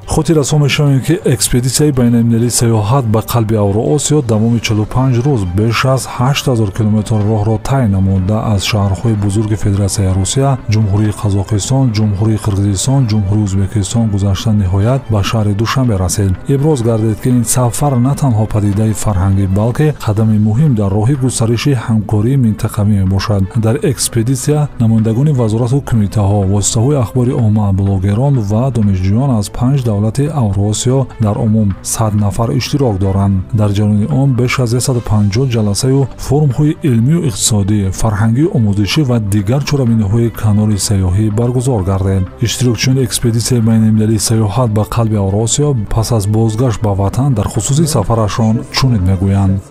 Хотиррасон мешавем, ки экспедитсияи байналмилалии сайёҳат ба қалби Авроосиё давоми 45 рӯз беш аз 8000 километр роҳро тай намуда, аз шаҳрҳои бузурги Федератсияи Русия, Ҷумҳурии Қазоқистон, Ҷумҳурии Қирғизистон, Ҷумҳурии Ӯзбекистон гузашта, ниҳоят ба шаҳри Душанбе расид. Иброз гардид, ки ин сафар на танҳо падидаи фарҳангӣ, балки қадами муҳим дар роҳи густариши ҳамкории минтақавӣ мебошад. Дар экспедитсия намояндагони вазорату кумитаҳо, воситаҳои ахбори омма, блогерон ва донишҷӯён аз 5 давлати Авроосиё дар умум 100 нафар иштирок доранд. Дар ҷараёни он беш аз 150 ҷаласаю форумҳои илмию иқтисодӣ, фарҳангию омӯзишӣ ва дигар чорабиниҳои канори сайёҳӣ баргузор гардид. Иштирокчиёни экспедитсияи байналмилалии сайёҳат ба қалби Авроосиё пас аз бозгашт ба ватан дар хусуси сафарашон чунин мегӯянд.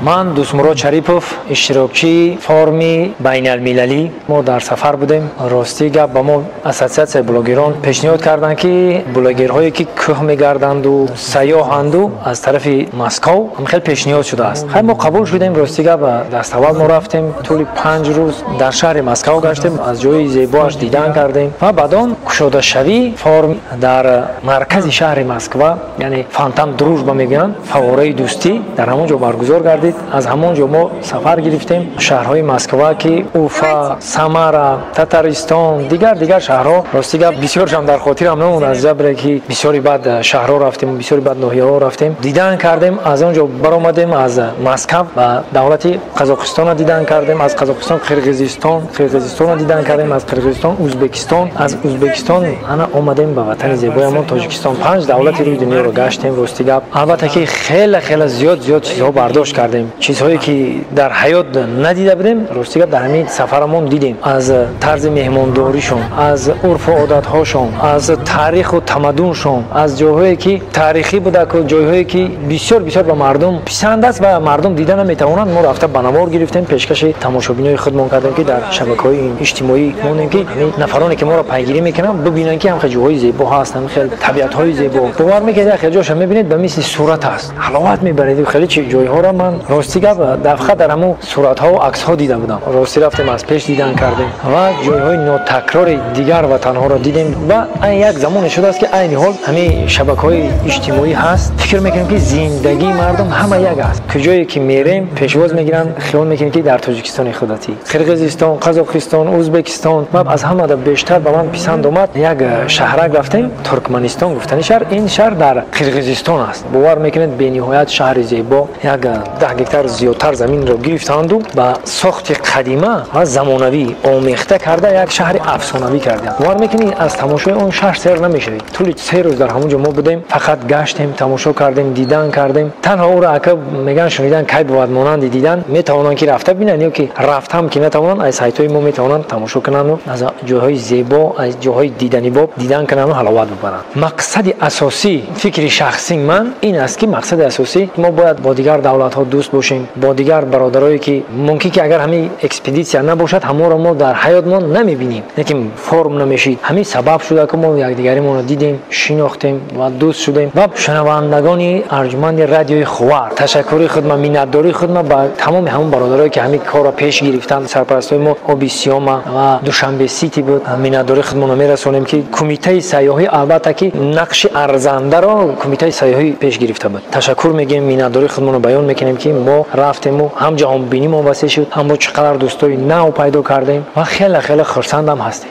Ман Дӯстмурод Шарипов, иштирокчии форуми байналмилалӣ. Мо дар сафар будем. Ростӣ гап, ба мо ассотсиатсияи блогерон пешниҳод карданд, ки блогерҳое, ки кӯҳ мегарданду сайёҳанду, аз тарафи Москов хеле пешниҳод шудааст. Хай, мо қабул шудем. Ростӣ гап, даставвал мо рафтем, тӯли 5 рӯз дар шаҳри Москав гаштем, аз ҷои зебоаш дидан кардем ва баъд он кушодашавии форум дар маркази шаҳри Москва, яъне фонтан Дружба мегӯянд, фаввораи дӯстӣ, дар ҳамон ҷо баргузор гардид. Аз ҳамон ҷо мо сафар гирифтем, шаҳрҳои Москва, ки Уфа, Самара, Татаристон, дигар дигар шаҳрҳо. Рости гап, бисёршам дар хотирам намонд, аз ҷабре ки бисёри баъд шаҳрҳо рафтем, бисёри баъд ноҳияҳо рафтем, дидан кардем. Аз он ҷо баромадем, аз Москав ба давлати Қазоқистонро дидан кардем, аз Қазоқистон Қирғизистон, Қирғизистонро дидан кардем, аз Қирғизистон Ӯзбекистон, аз Ӯзбекистон ана омадем ба ватани зебоямон Тоҷикистон. Панҷ давлати рӯи дунёро гаштем. Рости гап, албатта ки хеле хеле зиёд зиёд чизҳо бардошт кардем, чизҳое ки дар ҳаёт надида будем, рости гап, дар ҳамин сафарамон дидем: аз тарзи меҳмондоришон, аз урфу одатҳошон, аз таъриху тамаддуншон, аз ҷойҳое ки таърихӣ будаку ҷойҳое ки бисёр бисёр ба мардум писанд аст ва мардум дида наметавонанд. Мо рафта ба навор гирифтем, пешкаши тамошобинои худмон кардем, ки дар шабакаҳои иҷтимоӣ монем, ки нафароне ки моро пайгирӣ мекунанд, бибинанд, ки ҳамхел ҷойҳои зебо ҳаст, ҳамхел табиатҳои зебо. Бовар мекунед, як ҷоша мебинед, ба мисли сурат аст, ҳаловат мебаред. Хеле ҷойҳоро ман, рости гап, дафъа дар ҳамун суратҳо аксҳо дида будам. Ростӣ, рафтем, аз пеш дидан кардем ва ҷойҳои нотакрори дигар ватанҳоро дидем. Ва як замоне шудааст, ки айни ҳол ҳамин шабакаҳои иҷтимоӣ ҳаст, фикр мекунем, ки зиндагии мардум ҳама як аст. Куҷое ки мерем, пешвоз мегиранд, хиёл мекунем, ки дар Тоҷикистони худатӣ. Қирғизистон, Қазоқистон, Ӯзбекистон ва аз ҳамада бештар ба ман писанд омад, як шаҳрак рафтем, Туркманистон гуфтани шаҳр. Ин шаҳр дар Қирғизистон аст. Бовар мекунед, бениҳоят шаҳри зебо, як 10 гектар зиёдтар заминро гирифтанду ба сохти қадима ва замонавӣ омехта карда, як шаҳри афсонавӣ карданд. Бовар мекунӣ, аз тамошои он шаҳр сер намешавед. Тӯли 3 рӯз дар ҳамон ҷо мо будем, фақат гаштем, тамошо кардем, дидан кардем. Танҳо ӯро ака мегӯянд, шунидан кай бувад монанди дидан. Метавонанд, ки рафта бинанд, ё ки рафтам ки натавонанд, аз сайтҳои мо метавонанд тамошо кунанду аз ҷойҳои зебо, аз ҷойҳои диданибоб дидан кунанду ҳаловат бибаранд. Мақсади асосӣ, фикри шахсии ман ин аст, ки мақсади асосӣ, мо бояд бо дигар давлатҳо дӯст бошем, бо дигар бародарое ки мумкин ки агар ҳамин экспедитсия набошад, ҳамонро мо дар ҳаётмон намебинем, лекин форум намешид. Ҳамин сабаб шуда, ки мо якдигаримонро дидем, шинохтем ва дӯст шудем. Ва шунавандагони арҷуманди радиои Хувар, ташаккури худма, миннатдории худма ба тамоми ҳамон бародарое, ки ҳамин корро пеш гирифтанд, сарпарастҳои мо Оби Сиёма ва Душанбе Сити буд, миннатдории худмонро мерасонем, ки кумитаи сайёҳӣ, албатта ки нақши арзандаро кумитаи сайёҳӣ пеш гирифта буд. Ташаккур мегӯем, миннатдории худмонро баён мекунем, ки мо рафтему ҳам ҷаҳонбинимон васеъ шуд, ҳам мо чӣ қадар дӯстои нав пайдо кардем ва хеле хеле хурсандам ҳастем.